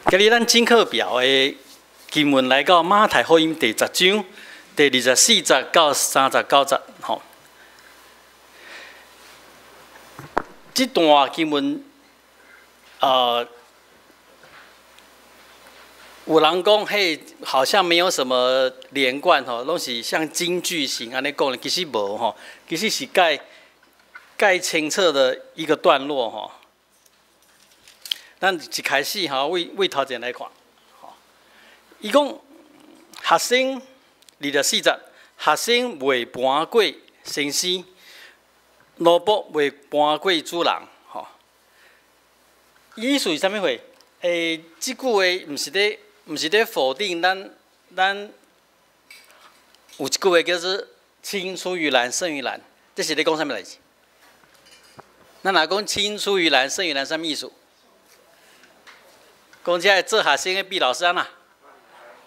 今日咱真課表的經文來到馬太福音第十章第24節到39節，吼。這段經文，有人講彼好像沒有什麼連貫吼，攏是像金句型按呢講的，其實無吼，其實是蓋蓋清楚的一個段落吼。咱一開始吼，為為頭前來看，吼，伊講學生24節，學生袂瞞過先生，奴僕袂瞞過主人，吼。意思是啥物貨？這句話毋是咧否定咱有一句話叫做“青出於藍勝於藍”，這是咧講啥物代誌？咱若講“青出於藍勝於藍”，啥物意思？講這个做學生的比老師按怎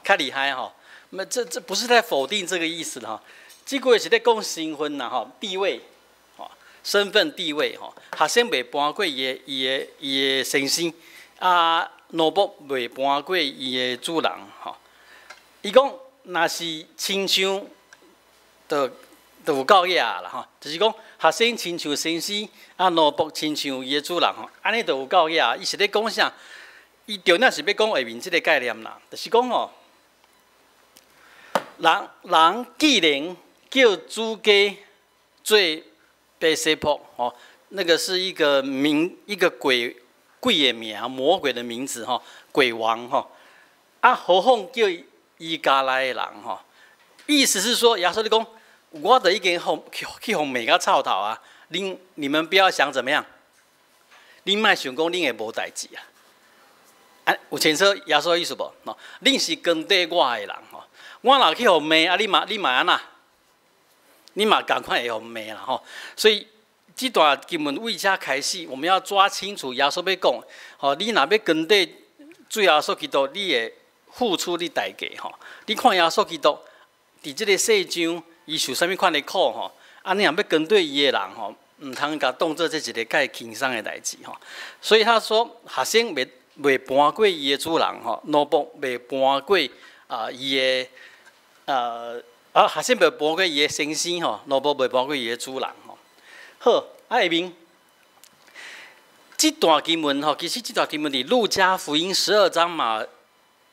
較厲害吼？那這不是在否定這個意思吼。這句話是咧講身份啦吼，地位，吼，身份地位吼。學生袂瞞過伊的先生，啊，奴僕袂瞞過伊的主人吼。伊講，若是親像，就有夠額啦吼。就是講，學生親像先生，啊，奴僕親像伊的主人吼，按呢就有夠額。伊是咧講啥？伊重點是欲講下面這个概念啦，就是講吼，人既然叫主家做別西卜吼，那個是一個名，一個鬼的名，魔鬼的名字吼，鬼王吼，啊，何況叫伊家內的人吼？意思是說，耶穌咧講，我都已經予去予罵甲臭頭啊！你們不要想怎麼樣，恁莫想講恁會無代誌啊！啊，有清楚耶穌意思無？吼，恁是跟綴我的人吼，我若去予罵啊，你嘛按怎？你嘛仝款會予罵啦吼。所以這段經文為遮開始，我們要抓清楚耶穌欲講，吼，你若欲跟綴主耶穌基督，你會付出的代價吼。你看耶穌基督佇這个世上，伊受啥物款的苦吼？啊，你若欲跟綴伊的人吼，毋通共當做這一个介輕鬆的代誌吼。所以他說，學生袂瞞過伊的主人吼，奴僕袂瞞過啊伊的學生袂瞞過伊的先生吼，奴僕袂瞞過伊的主人吼。好，啊下面這段經文吼，其實這段經文佇路加福音12章嘛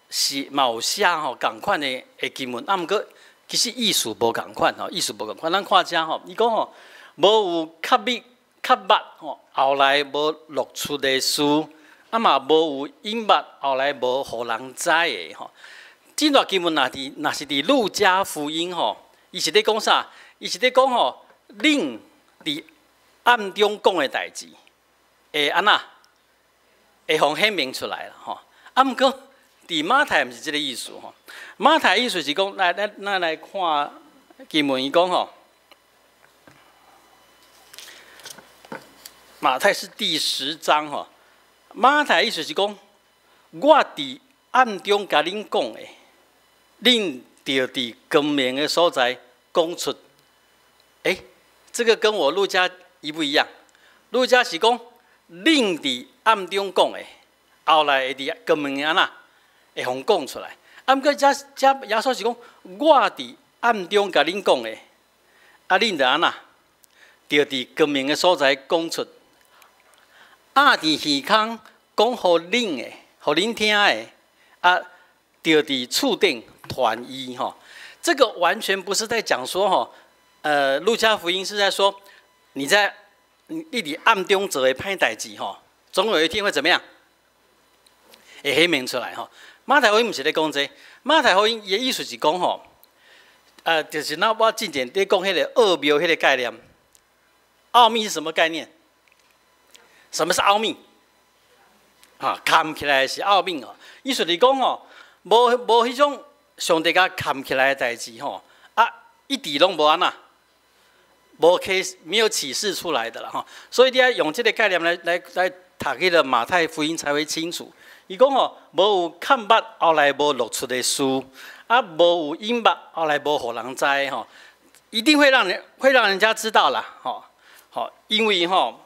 是嘛有寫吼仝款的經文，啊毋過其實意思無仝款吼，意思無仝款。咱看遮吼，伊講吼，無有較密較密吼，後來無露出的事。啊嘛無有隱密，後來無予人知的吼。這段經文若是佇路加福音吼，伊是咧講啥？伊是咧講吼，恁佇暗中講的代誌，會按怎？會予顯明出來啦吼。啊，毋過佇馬太毋是這个意思吼。馬太意思是講，來咱來看經文，伊講吼，馬太是第10章吼。馬太意思是講，我佇暗中共恁講的，恁著佇光明的所在講出。欸，這個跟我路加一不一樣？路加是講，恁佇暗中講的，後來會佇光明按怎，會予講出來。啊，毋過遮遮耶穌是講，我佇暗中共恁講的，啊，恁著按怎，著佇光明的所在講出。暗佇耳空講予恁的，予恁聽的，啊，著佇厝頂傳伊吼。這個完全不是在講說吼，路加福音是在說，你佇暗中做的歹代誌吼，總有一天會怎麼樣？會顯明出來吼。馬太福音毋是咧講這個，馬太福音伊的意思是講吼，就是那我之前咧講彼个奧妙彼个概念，奧秘是什麼概念？什麼是奧秘？啊，藏起來是奧秘哦。意思是講吼，無彼種上帝共藏起來的代誌吼，啊，一直攏無按怎，無啟沒有啟示出來的啦吼。所以你愛用這个概念來讀彼个馬太福音才會清楚。伊講吼，無有較密後來無露出的事，啊，無有隱密後來無予人知吼，一定會讓人家知道啦，吼，好，因為吼，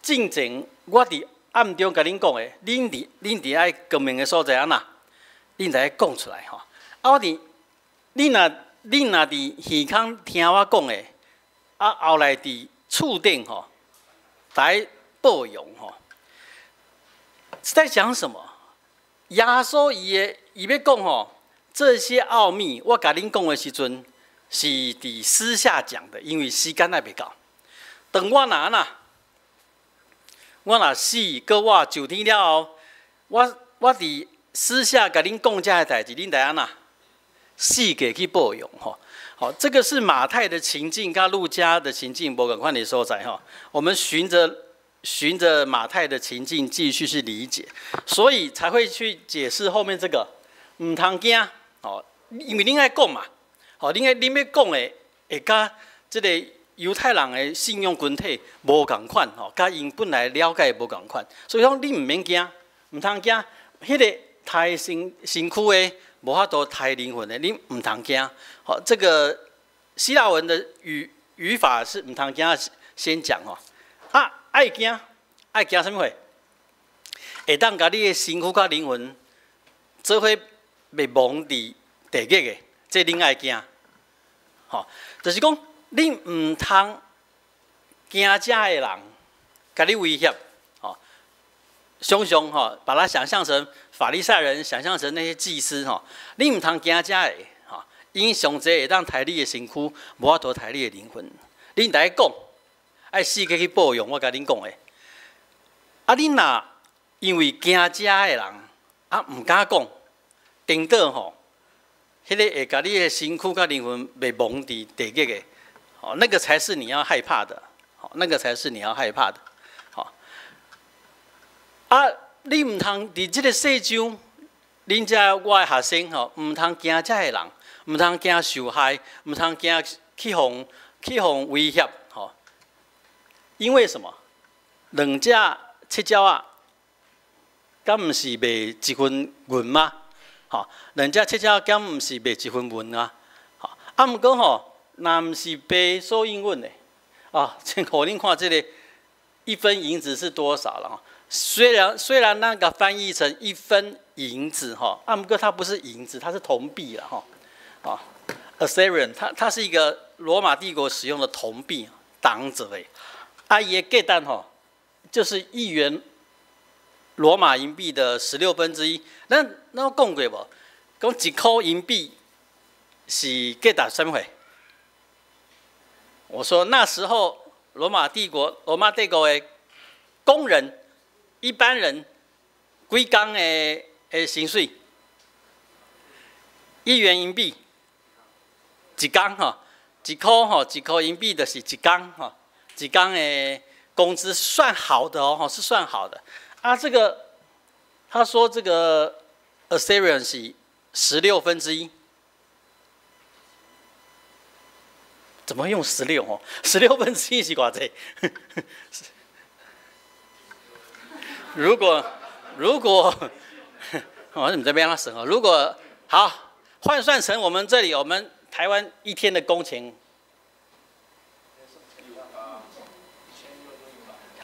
進前我佇暗中共恁講的，恁伫愛光明的所在按怎？恁著愛講出來吼。啊，我佇恁若佇耳空聽我講的，啊，後來佇厝頂吼，來報揚吼，是在講什麼？耶穌伊欲講吼，這些奧秘我共恁講的時陣，是佇私下講的，因為時間還袂到。當我若按怎，我若死，閣我上天了後，我佇私下共恁講這个代誌，恁著按怎？四界去報揚吼。好，這個是馬太的情境，佮路加的情境無仝款的所在吼。我們循着馬太的情境繼續去理解，所以才會去解釋後面這個毋通驚哦，因為恁愛講嘛，吼，恁欲講的會佮這个猶太人的信仰群體無仝款吼，佮𪜶本來了解無仝款，所以講你毋免驚，毋通驚，彼个刣身軀的無法度刣靈魂的，你毋通驚。好，這個希臘文的語法是毋通驚，先講吼。啊，愛驚，愛驚啥物貨？會當共你的身軀佮靈魂做伙滅亡佇地獄的，這恁愛驚。吼，就是講你毋通驚遮的人，共你威脅。吼，想象吼，把它想象成法利賽人，想象成那些祭司吼，你毋通驚遮的，吼，𪜶上濟會當刣你的身軀，無法度刣你的靈魂。恁著愛講，愛四界去報揚，我共恁講的。啊，恁若因為驚遮的人，啊，毋敢講，顛倒吼，彼个會共你的身軀佮靈魂滅亡佇地獄的，哦，那個才是你要害怕的，好，那個才是你要害怕的，好。啊，你毋通佇這个世上，恁遮我的學生吼，毋通驚遮的人，毋通驚受害，毋通驚去予威脅，吼。因為什麼？兩隻七鳥仔，敢毋是賣一分銀嗎？吼，兩隻七鳥敢毋是賣一分銀啊？吼，啊，毋過吼，若毋是爸所應允的，啊，先予恁看這个一分銀子是多少了？雖然那個翻譯成一分銀子哈，啊，毋過它不是銀子，它是銅幣了哈。啊，Asterion，它是一個羅馬帝國使用的銅幣，銅做的。啊，伊的價值吼，就是1元羅馬銀幣的1/16。咱我講過無？講1箍銀幣是價值啥物貨？我說那時候羅馬帝國的工人，一般人幾工的薪水，1元銀幣一工吼，1箍吼，1箍銀幣就是一工吼，一工的工資算好的哦，是算好的。啊，這個他說這個 Asterion 是1/16，怎麼用十六哦？1/16是偌濟？如果，我們這邊要省哦。如果好換算成我們這裡，我們台灣一天的工錢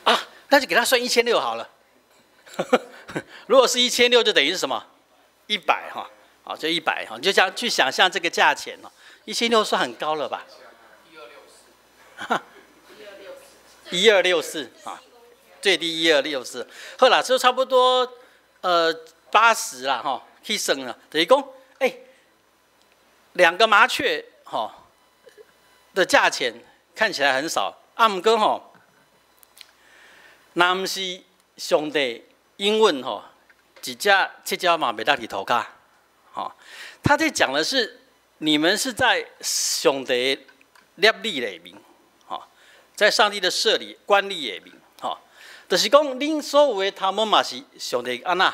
啊，那就給他算一千六好了。如果是一千六，就等於是什麼？一百哈，好，就一百哈，你就這樣去想象這個價錢哦。一千六算很高了吧？一二六四啊，最低一二六四，好啦，就差不多80啦哈，去算了，等於講，哎，兩個麻雀哈的價錢看起來很少，啊，毋過吼，若毋是上帝應允吼，一隻七鳥嘛袂落佇塗跤，吼，他在講的是你們是在上帝律例裡面，吼，在上帝的設立管理裡面，吼，就是講恁所有的頭毛嘛是上帝按怎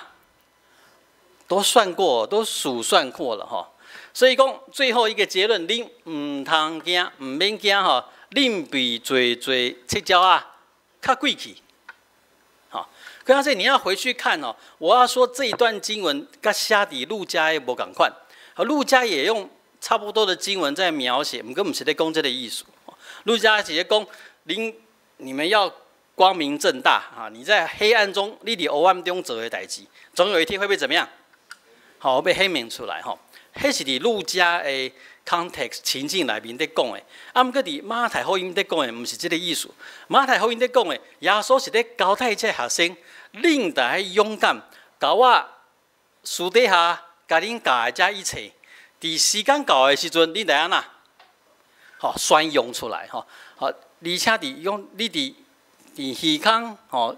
都算過，都數算過了，吼。所以講最後一個結論，恁毋通驚，毋免驚吼，恁比濟濟七鳥仔較貴氣。好，可是你要回去看哦。我要說這一段經文，佮寫佇路加的無仝款，路加也用差不多的經文在描寫，毋過毋是咧講這个意思。路加是咧講，恁你們要光明正大啊！你在黑暗中，你佇黑暗中做的代誌，總有一天會被怎麼樣？好，被顯明出來吼。彼是佇路加的 context 情境內面咧講的。啊，毋過佇馬太福音咧講的，毋是這个意思。馬太福音咧講的，耶穌是咧交代這學生，恁著愛勇敢，共我私底下共恁教的這一切，佇時間到的時陣，恁著按怎？吼，宣揚出來吼。好，而且佇講你佇耳空吼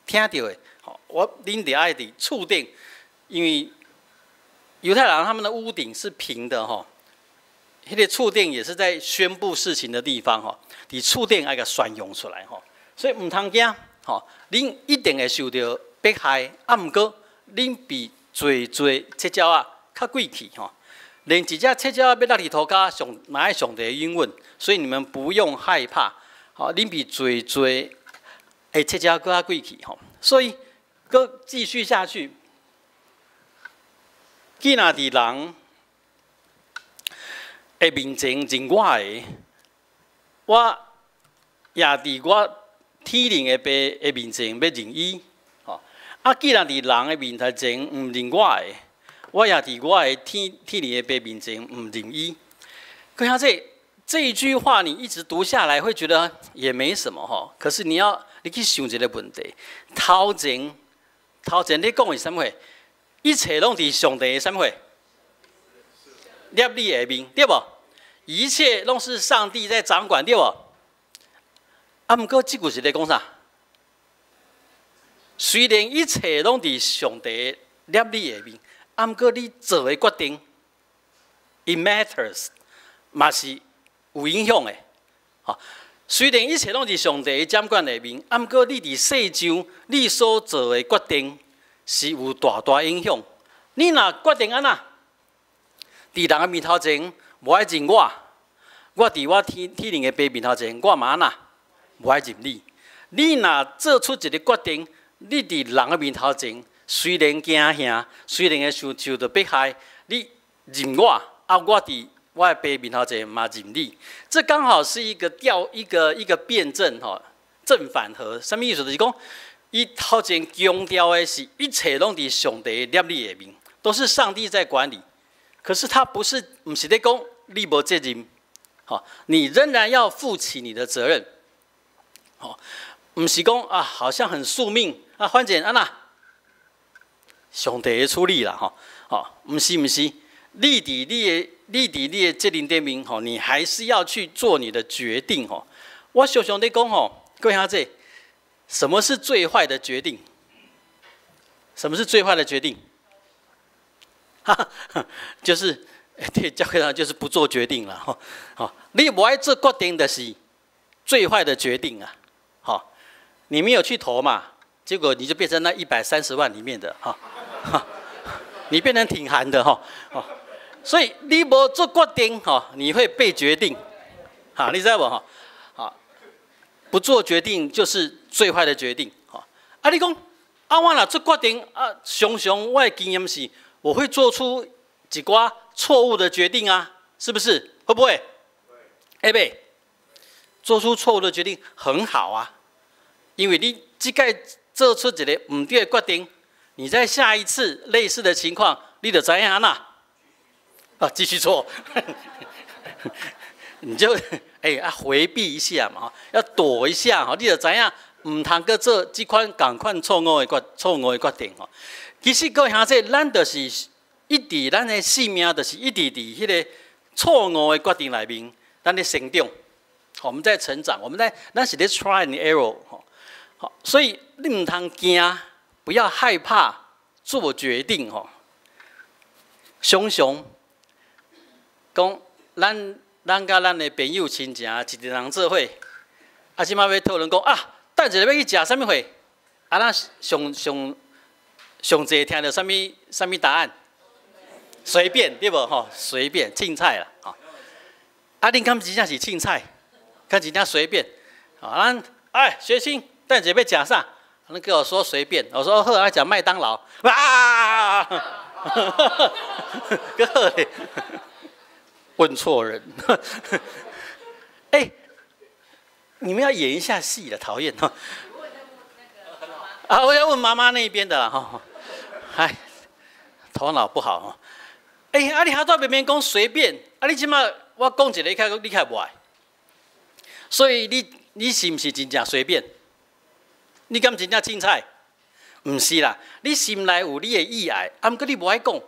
聽著的，吼，我恁著愛佇厝頂，因為猶太人他們的屋頂是平的吼，彼个厝頂也是在宣布事情的地方吼，佇厝頂愛共宣揚出來吼，所以毋通驚吼，恁一定會受著迫害，啊，毋過恁比濟濟摵鳥仔較貴氣吼，連一隻摵鳥仔欲落佇塗跤上，嘛愛上帝應允，所以你們不用害怕，吼，恁比濟濟的摵鳥仔閣較貴氣吼，所以閣繼續下去。既若佇人的面前認我的，我也佇我天靈的爸的面前欲認伊。吼，啊，既然佇人的面頭前毋認我的，我也佇我的天靈的爸面前毋認伊。閣下這一句話，你一直讀下來會覺得也沒什麼吼。可是你要你去想一個問題，頭前你講的是啥物貨？一切攏佇上帝的啥物貨？攝理下面，對無？一切攏是上帝在掌管，對無？啊，毋過這句是咧講啥？雖然一切攏佇上帝攝理下面，啊，毋過你做的決定，it matters，嘛是有影響的。吼，雖然一切攏佇上帝掌管下面，啊，毋過你佇世上你所做的決定是有大大影響。你若決定按怎，佇人的面頭前無愛認我，我佇我天靈的爸面頭前，我嘛按怎無愛認你。你若做出一个決定，你佇人的面頭前雖然驚嚇，雖然會受著迫害，你認我，啊，我佇我的爸面頭前嘛認你。這剛好是一個調一個辯證吼，正反合，啥物意思？就是講，伊頭前強調的是一切攏佇上帝攝理下面，都是上帝在管理。可是他不是，毋是咧講你無責任，吼，你仍然要負起你的責任。吼，毋是講啊，好像很宿命啊，反正按怎，上帝會處理啦，吼，吼，毋是毋是，你佇你的責任頂面，吼，你還是要去做你的決定，吼。我常常咧講，吼，各位兄弟，什麼是最壞的決定？什麼是最壞的決定？哈，就是對教會上就是不做決定了，吼，好，你無愛做決定的是最壞的決定啊，好，你沒有去投嘛，結果你就變成那130萬裡面的，哈，你變成挺韓的，哈，所以你無做決定，哈，你會被決定，哈，你知無？哈，好，不做決定就是最壞的決定，哈，啊，你講，啊，我若做決定，啊，常常我的經驗是，我會做出一寡錯誤的決定啊，是不是？會不會？會袂？做出錯誤的決定很好啊，因為你這擺做出一个毋對的決定，你在下一次類似的情況，你就知影按怎，啊，繼續錯，你就哎啊迴避一下嘛，要躲一下吼，你就知影毋通閣做這款仝款錯誤的決定吼。其實各位兄弟，咱就是一直咱的性命，就是一直佇彼个錯誤的決定內面，咱咧成長。我們在成長，我們在咱是咧 try and error 吼。好，所以你毋通驚，不要害怕做決定吼。常常講，咱佮咱的朋友親情一群人做伙，啊，這擺欲討論講啊，等一下欲去食啥物貨？啊，咱上上上濟聽著啥物啥物答案？隨便對無吼？隨便凊彩啦，吼。啊，恁敢真正是凊彩？敢真正隨便？啊，咱哎，學生，等下欲食啥？恁跟我說隨便，我說好，愛食麥當勞。啊！閣好咧，問錯人。哎，你們要演一下戲的，討厭哈。啊，我要問媽媽那邊的啦哈。唉，頭腦不好哈。欸，啊你拄仔明明講隨便，啊你這馬我講一个，你較無愛。所以你是毋是真正隨便？你敢真正凊彩？毋是啦，你心內有你的意愛，啊，毋過你無愛講。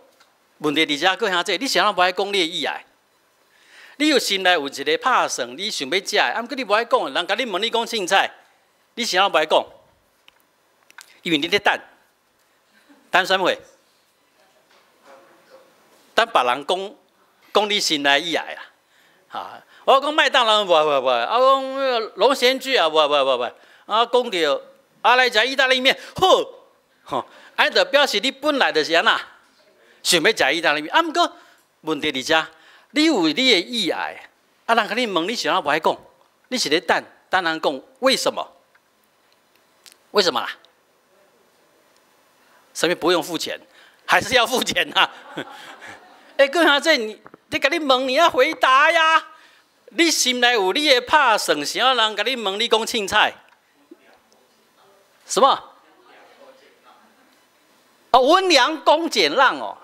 問題佇遮閣兄弟，你啥人無愛講你的意愛？你有心內有一个拍算，你想欲食的，啊，毋過你無愛講，人共你問你講凊彩，你啥人無愛講？因為你咧等，等啥物？等別人講講你心內意愛啦。哈，我講麥當勞無無無，啊講龍涎居啊無無無無，啊講著啊來食意大利麵，好，吼，按呢就表示你本來就是按怎，想欲食意大利麵，啊毋過問題佇遮，你有你的意愛，啊人共你問你啥人無愛講，你是咧等等人講為什麼？為什麼啦？啥物不用付錢，還是要付錢啊？欸，閣兄弟，你共你問，你要回答呀。你心內有你的拍算，啥人共你問你講凊彩？什麼？哦，溫良恭儉讓哦。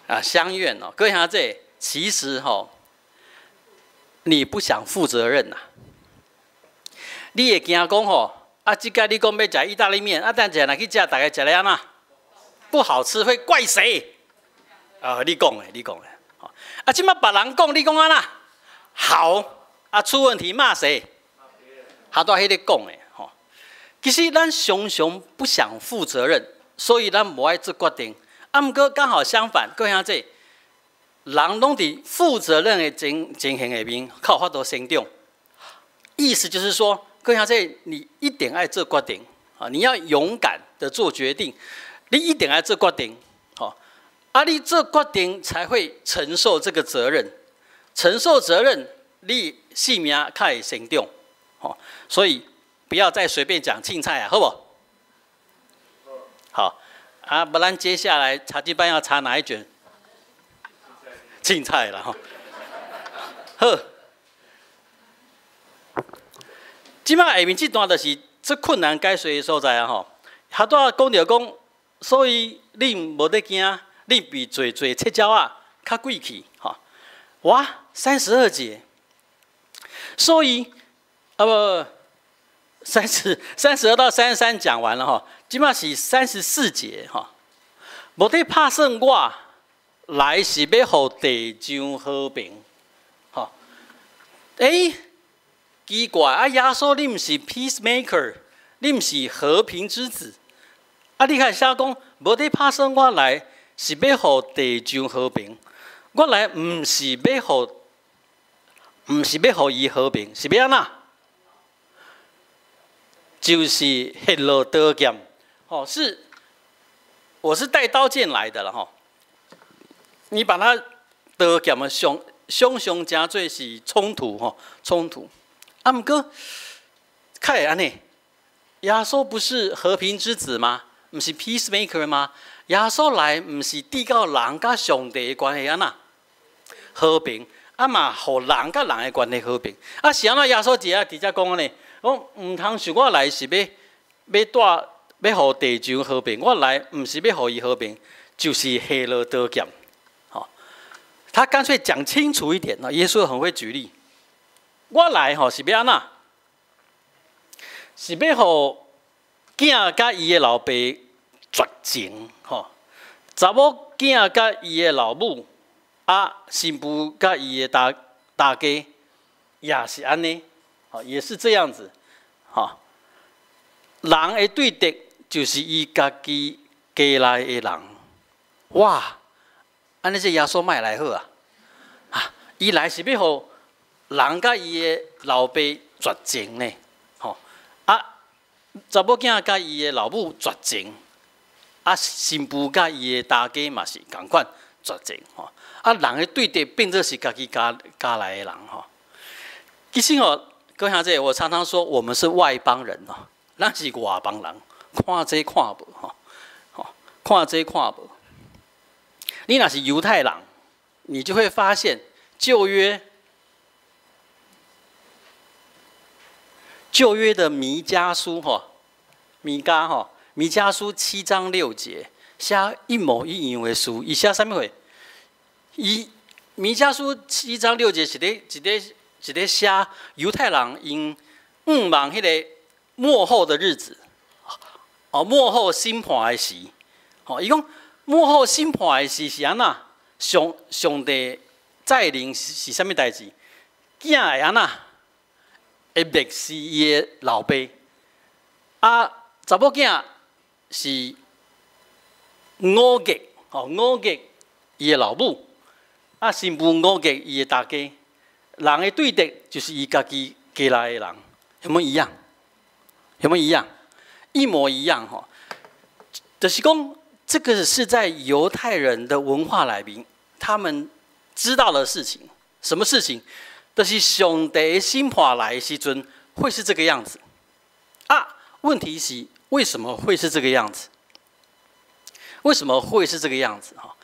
啊，鄉願哦，各位兄弟，其實吼，你不想負責任吶？你會驚講吼，啊，這擺你講欲食意大利麵，啊，等下若去食，大家食咧按怎？不好吃會怪誰？啊，你講的，你講的。啊，這擺別人講，你講按怎？好，啊，出問題罵誰？拄仔彼个講的吼。其實咱常常不想負責任，所以咱無愛做決定。啊，毋過剛好相反，各位兄弟，人攏佇負責任的情形下面，較有法度成長。意思就是說，各位兄弟，你一定愛做決定啊！你要勇敢的做決定，你一定愛做決定，吼！啊，你做決定才會承受這個責任，承受責任，你性命較會成長，吼！所以不要再隨便講凊彩啊，好無？好。啊，不然接下來查經班要查哪一卷？凊彩啦吼。好，這擺下面這段就是最困難解說的所在啊吼。拄仔講著講，所以恁無得驚，恁比濟濟赤鳥仔較貴氣吼。哇，32節，所以啊無32到33講完了吼。這擺是34節吼，無得拍算我來是欲予地上和平，吼。欸，奇怪啊！耶穌你毋是 peacemaker，你毋是和平之子，啊！你開始講無得拍算我來是欲予地上和平，我來毋是欲予伊和平，是欲按怎？就是彼落刀劍。哦，是，我是帶刀劍來的了哈。你把它刀劍的想想像成做是衝突吼，衝突。啊，毋過，較會按呢？耶穌不是和平之子嗎？毋是 peacemaker 嗎？耶穌來毋是締造人佮上帝的關係按怎？和平，啊嘛，予人佮人的關係和平。啊，是按怎耶穌佇遮講按呢？講毋通想我來是欲欲帶。欲予地上和平，我來毋是欲予伊和平，就是下落刀劍。吼，他乾脆講清楚一點。耶穌很會舉例，我來吼是欲按怎？是欲予囝佮伊的老爸絕情，吼，查某囝佮伊的老母，啊，新婦佮伊的大家，也是按呢，吼，也是這樣子，吼，人的對敵就是伊家己家內的人，哇！按呢這耶穌莫來好啊！啊，伊來是欲予人佮伊的老爸絕情呢，吼啊！查某囝佮伊的老母絕情，啊，新婦佮伊的大家嘛是仝款絕情，吼啊！人的對敵變做是家己家家內的人，吼。其實哦，各位兄弟，我常常說我們是外邦人哦，咱是外邦人。看這看無吼，吼看這看無。你若是猶太人，你就會發現舊約旧约的弥迦书吼，弥迦吼，弥迦书七章六节写一模一样的事，伊寫啥物貨？伊彌迦書七章六節是咧寫猶太人𪜶向望彼个末後的日子，哦，末後審判的時，吼，伊講末後審判的時是按怎？上帝再臨是啥物代誌？囝會按怎？會蔑視伊的老爸，啊，查某囝是忤逆，吼，忤逆伊的老母，啊，新婦忤逆伊的大家，人的對敵就是伊家己家內的人，有無一樣？有無一樣？一模一樣吼，就是講這個是在猶太人的文化內面，他們知道的事情，什麼事情？就是上帝審判來的時陣會是這個樣子。啊，問題是為什麼會是這個樣子？為什麼會是這個樣子？哈，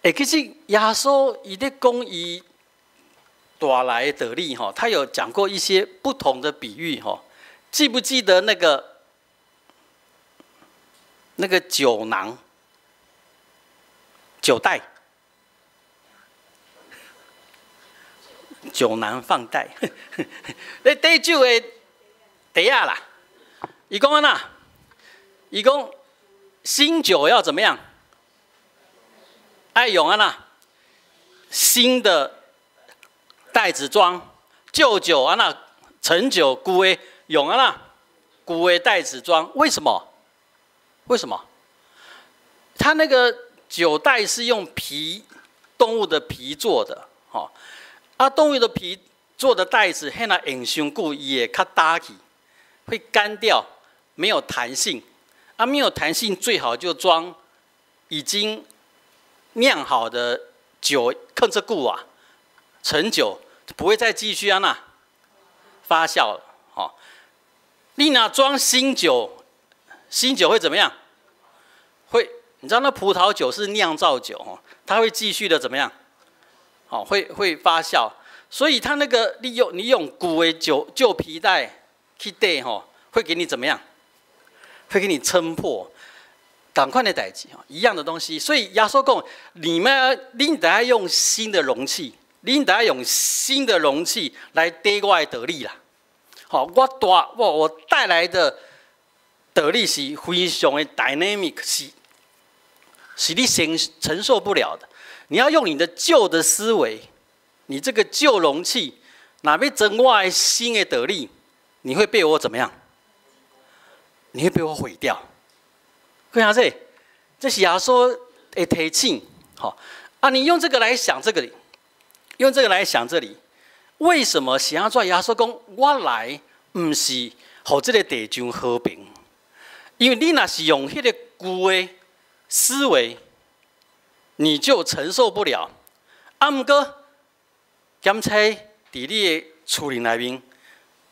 欸，其實耶穌伊咧講伊帶來的道理，哈，他有講過一些不同的比喻，哈，記不記得那個酒囊、酒袋？酒囊飯袋，咧綴酒的袋仔啦。伊講按怎？伊講新酒要怎麼樣？愛用按怎？新的袋子裝，舊酒按怎？陳酒舊的用按怎？舊的袋子裝，為什麼？為什麼？他那個酒袋是用皮動物的皮做的，吼。啊，動物的皮做的袋子，彼若用傷久，伊會較焦去，會乾掉，沒有彈性。啊，沒有彈性，最好就裝已經釀好的酒，囥遮久啊，陳酒不會再繼續按怎發酵了。吼，你若裝新酒，新酒會怎麼樣？會，你知道那葡萄酒是釀造酒哦，它會繼續的怎麼樣？哦，會發酵，所以它那個你用舊的酒舊皮袋去綴吼，會給你怎麼樣？會給你撐破，仝款的代誌吼，一樣的東西。所以耶穌講，你們恁得愛用新的容器，恁得愛用新的容器來綴我的道理啦。好，我帶來的道理是非常的 dynamic，是你承受不了的。你要用你的舊的思維，你這個舊容器，若欲裝我的新的道理，你會被我怎麼樣？你會被我毀掉。看下這，這是耶穌的提醒，好啊，你用這個來想這個，用這個來想這裡，為什麼是按怎耶穌講我來毋是予這個地上和平？因為你若是用彼個舊的思維，你就承受不了。啊，毋過檢查佇你的厝裡內面，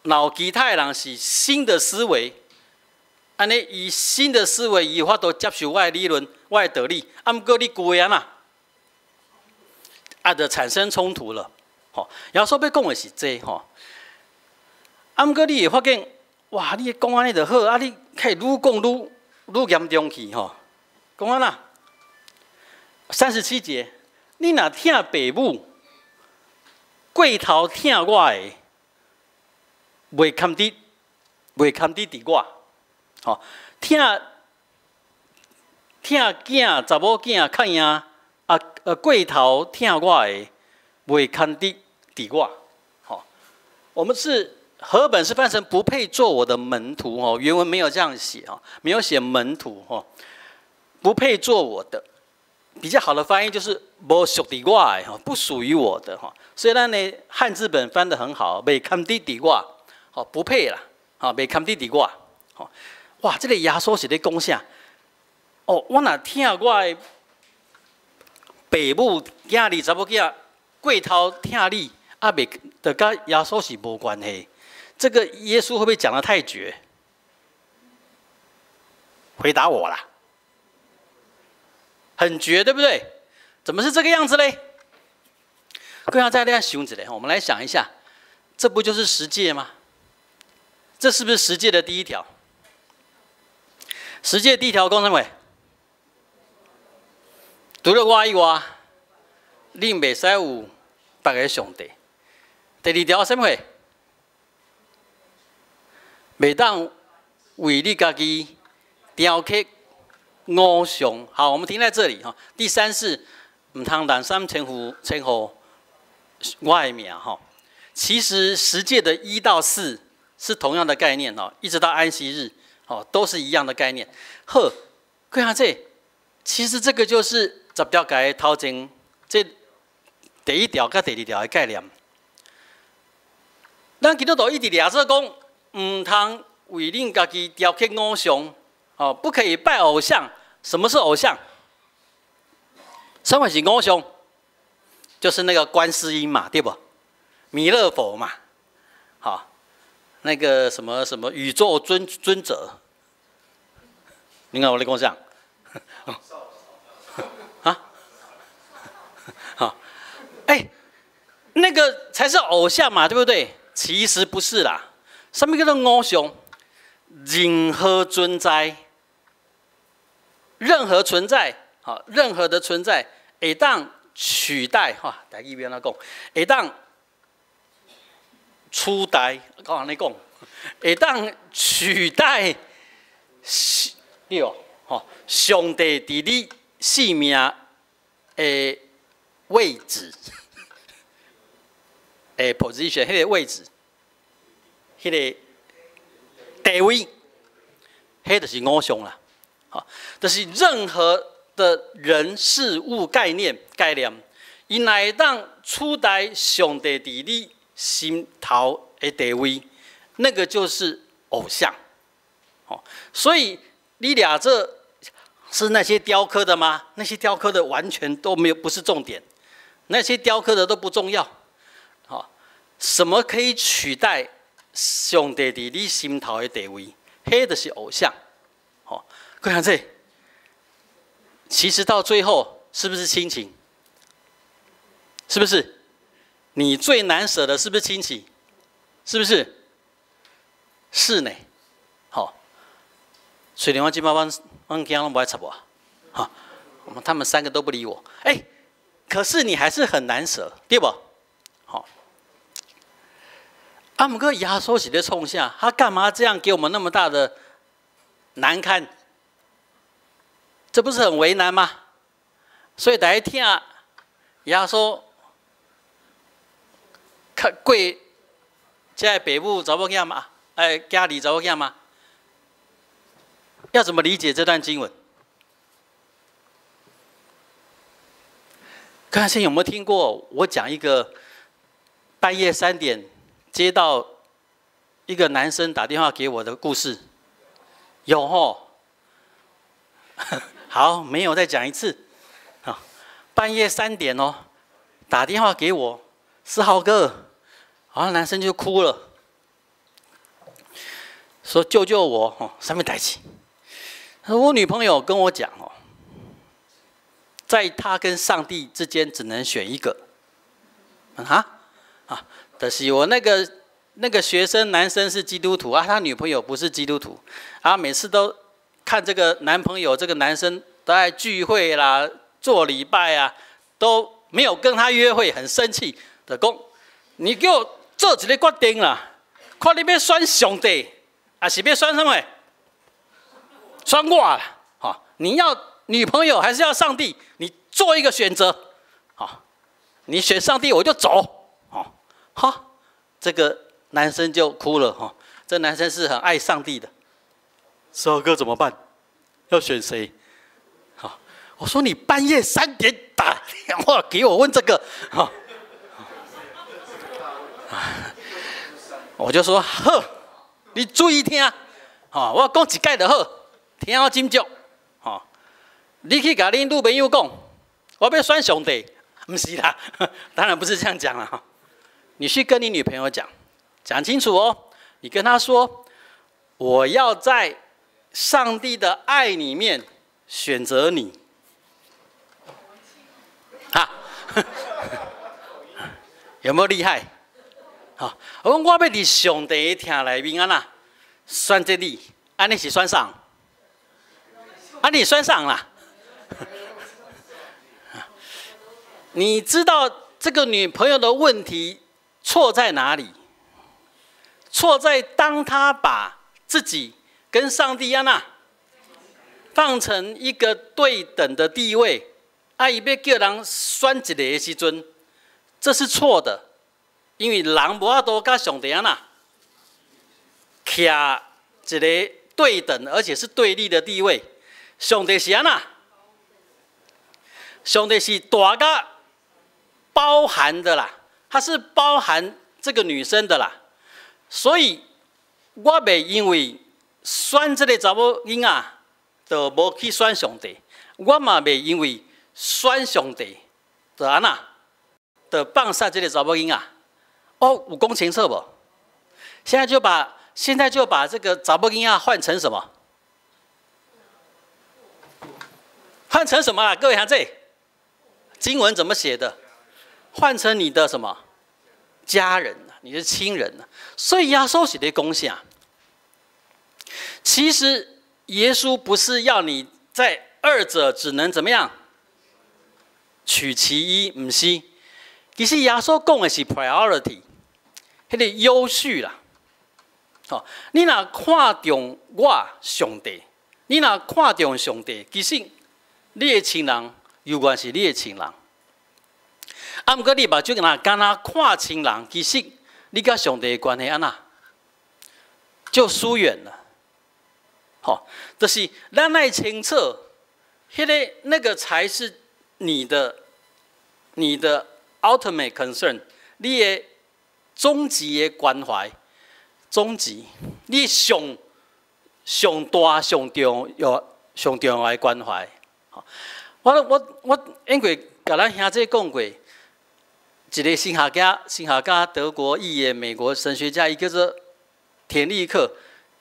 若有其他的人是新的思維，按呢伊新的思維，伊有法度接受我的理論、我的道理。啊，毋過你舊的按怎？啊，就產生衝突了。吼，耶穌欲講的是這吼。啊，毋過你會發現，哇，你講按呢就好，啊，你可以愈講愈嚴重去吼。講按怎？37節，你若疼爸母，過頭疼我的，袂堪得佇我。吼，疼囝查某囝較贏，啊，過頭疼我的，袂堪得佇我。吼，我們是和本是翻成不配做我的門徒哦，原文沒有這樣寫哦，沒有寫門徒哦，不配做我的。比較好的翻譯就是無屬佇我的吼，不屬於我的哈。雖然呢，漢字本翻得很好，袂堪得佇我，吼不配啦，吼袂堪得佇我，吼哇，這個耶穌是咧講啥？哦，我若疼我的爸母、囝兒、查某囝，過頭疼你，啊，袂就佮耶穌是無關係。這個耶穌會不會講得太絕？回答我啦。很絕，對不對？怎麼是這個樣子嘞？各位再來想一下，我們來想一下，這不就是十誡嗎？這是不是十誡的第一條？十誡第一條講啥物？除了我以外，你袂使有別个上帝。第二條啥物？袂當為你家己雕刻偶像。好，我們停在這裡哈。第三是毋通濫訕稱呼我的名哈。其實十誡的1到4是同樣的概念哦，一直到安息日哦，都是一樣的概念。好，看下這，其實這個就是十條誡頭前這第一條佮第二條的概念。咱基督徒一直掠做講，毋通為恁家己雕刻偶像，哦，不可以拜偶像。什麼是偶像？什麼是偶像？就是那個觀世音嘛，對不？彌勒佛嘛，好，那個什麼什麼宇宙尊者，你看我咧講啥？啊？好，哎，那個才是偶像嘛，對不對？其實不是啦，什麼叫做偶像？任何存在，任何存在，好，任何的存在，會當取代哈，台語欲按怎講，會當取代，講按呢講，會當取代，對吼，上帝佇你生命的位置，的 position，彼個位置，彼個地位，彼就是偶像啦。好，就是任何的人事物概念，伊若會當取代上帝佇你心頭的地位，那個就是偶像。哦，所以你倆這是那些雕刻的嗎？那些雕刻的完全都沒有，不是重點。那些雕刻的都不重要。好，什麼可以取代上帝佇你心頭的地位？彼就是偶像。好，看這，其實到最後是不是親情？是不是？你最難捨的是不是親情？是不是？是呢。好，雖然我這擺阮囝攏無愛插我，哈，他們三個都不理我。哎，可是你還是很難捨，對不？好。啊，毋過耶穌是咧創啥？他幹嘛這樣給我們那麼大的難堪？這不是很為難嗎？所以大家聽耶穌較過這個爸母查某囝嘛，哎，家裡查某囝嘛？要怎麼理解這段經文？剛才有沒有聽過我講一個半夜3點接到一個男生打電話給我的故事？有吼？好，沒有再講一次。好，半夜三點哦，打電話給我，思豪哥，然後男生就哭了，說救救我！哦，啥物代誌？他說我女朋友跟我講哦，在他跟上帝之間只能選一個。啊啊！就是我那個學生男生是基督徒啊，他女朋友不是基督徒啊，每次都看這個男朋友這個男生都在聚會啦、做禮拜啊，都沒有跟他約會，很生氣就講，你給我做一個決定啦，看你欲選上帝，還是欲選啥物？選我啦！哈，你要女朋友還是要上帝？你做一個選擇，好，你選上帝我就走，好，哈，這個男生就哭了哈。這男生是很愛上帝的，思豪哥怎麼辦？要選誰？好，我說你半夜三點打電話給我問這個，哈，我就說好，你注意聽，哈，我講一擺就好，聽好斟酌，哈，你去共恁女朋友講，我欲選上帝，毋是啦，當然不是這樣講啦。你去跟你女朋友講，講清楚哦。你跟她說，我要在上帝的愛裡面選擇你。哈，有沒有厲害？好，我講我欲佇上帝的疼內面按怎？選擇你，按呢是選啥？按呢選啥啦？你知道這個女朋友的問題錯在哪裡？錯在當她把自己跟上帝按怎放成一個對等的地位，啊，伊欲叫人選一個的時陣，這是錯的，因為人無法度佮上帝按怎徛一個對等而且是對立的地位。上帝是按怎？上帝是大佮包含的啦，他是包含這個女生的啦，所以我袂因為選這個查某囡仔，就無去選上帝。我嘛袂因為選上帝，就按怎，就放殺這個查某囡仔。哦，有講清楚無？現在就把這個查某囡仔換成什麼？換成什麼啊？各位兄弟，經文怎麼寫的？換成你的什麼家人，你的親人。所以耶穌是咧講啥？其實耶穌不是要你在二者只能怎麼樣取其一，毋是。其實耶穌講的是 priority，彼個優序啦。吼，你若看重我上帝，你若看重上帝，其實你的親人猶原是你的親人。啊，毋過你目睭若干焦看親人，其實你佮上帝的關係按怎就疏遠了。吼，就是咱愛清楚，彼個那個才是你的 ultimate concern，你的終極的關懷，終極，你上上大上重要上重要的關懷。我因為共咱兄弟講過，一個神學家，神學家德國裔的美國神學家，伊叫做田立克。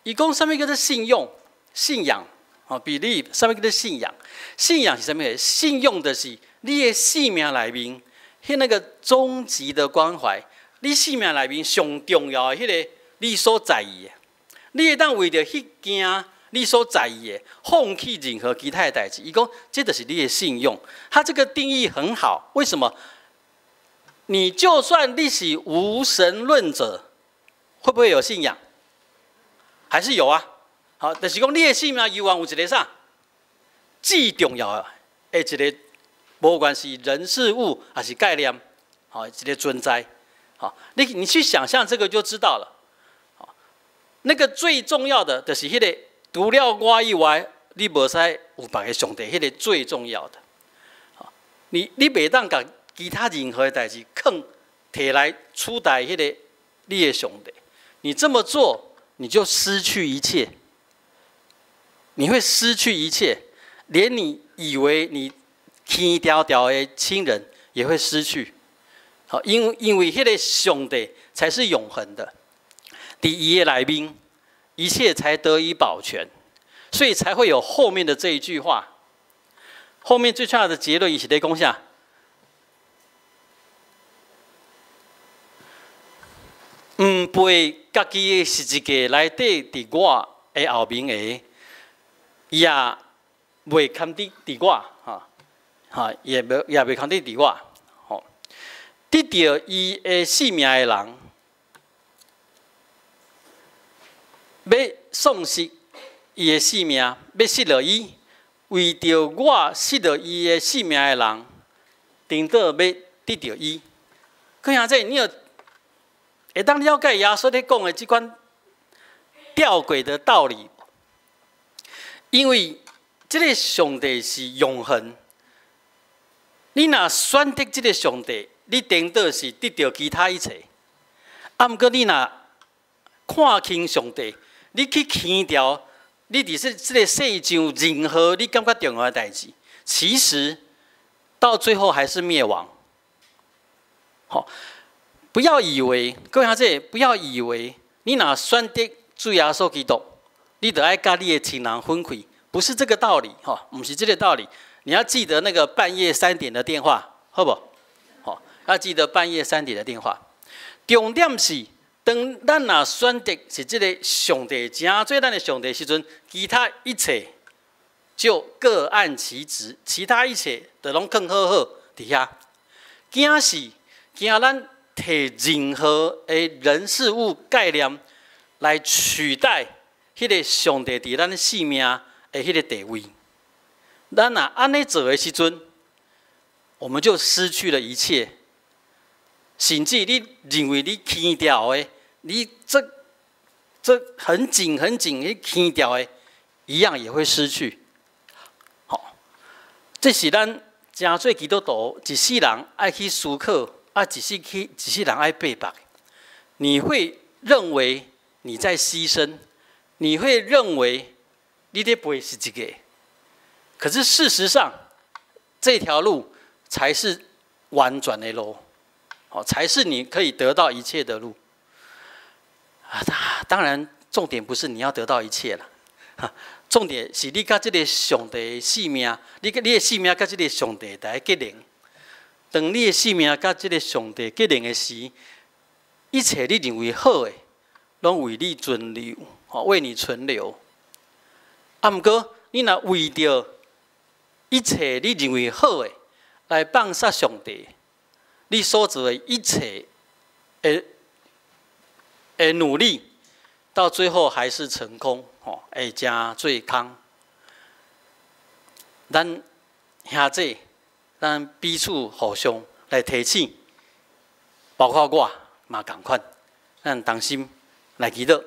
伊講啥物叫做信用、信仰？哦，believe，啥物叫做信仰？信仰是啥物？信用就是你的生命內面，彼那個終極的關懷。你生命內面上重要的彼個，你所在意的，你會當為著彼件你所在意的，放棄任何其他的代誌。伊講，這就是你的信用。他這個定義很好，為什麼？你就算你是無神論者，會不會有信仰？還是有啊。好，就是講你的生命猶原有一個啥？至重要的一個，無管是人事物還是概念，好，一個存在。好，你去想象這個就知道了。好，那個最重要的就是彼個，除了我以外，你無使有別个上帝，彼個最重要的。好，你袂當共其他任何的代誌，囥提來取代彼個你的上帝。你這麼做，你就失去一切。你會失去一切，連你以為你輕條條的親人也會失去。好，因為彼個上帝才是永恆的，佇伊的內面，一切才得以保全，所以才會有後面的這一句話。後面最重要的結論，伊是咧講啥？毋背家己的十字架來綴佇我的後面的，也袂堪得佇我，吼，吼，也袂堪得佇我，吼。得著伊的性命的人，欲喪失伊的性命，欲失落伊，為著我失落伊的性命的人，顛倒欲得著伊。可兄弟，你有會當了解耶穌咧講的這款吊詭的道理？因為這個上帝是永恆，你若選擇這個上帝，你顛倒是得著其他一切。啊，毋過你若看輕上帝，你去輕掉，你佇這個世上任何你感覺重要的代誌，其實到最後還是滅亡。好，不要以為，各位兄弟，不要以為你若選擇主耶穌基督，你就愛佮你的親人分開，不是這個道理，吼，毋是這個道理。你要記得那個半夜三點的電話，好無？吼，要記得半夜三點的電話。重點是，當咱若選擇是這个上帝，成做咱的上帝時陣，其他一切就各按其職，其他一切就攏囥好好佇遐。驚是驚咱提任何的人事物概念來取代彼个上帝佇咱生命的彼个地位。咱若按呢做的時陣，我們就失去了一切，甚至你認為你牽牢的，你這很緊很緊，你牽牢的，一樣也會失去。好，這是咱成做基督徒一世人愛去思考，啊，一世人愛爬百。你會認為你在犧牲，你會認為你咧背十字架，可是事實上，這條路才是完全的路，哦，才是你可以得到一切的路。啊，當然，重點不是你要得到一切了，重點是你佮這个上帝的生命，你的生命佮這个上帝來結連。當你的生命佮這个上帝結連的時，一切你認為好的，攏為你存留，吼，為你存留。啊，毋過你若為著一切你認為好的來放殺上帝，你所做的一切的努力，到最後還是成空，吼，會成做空。咱兄弟，咱彼此互相來提醒，包括我嘛仝款，咱同心來祈禱。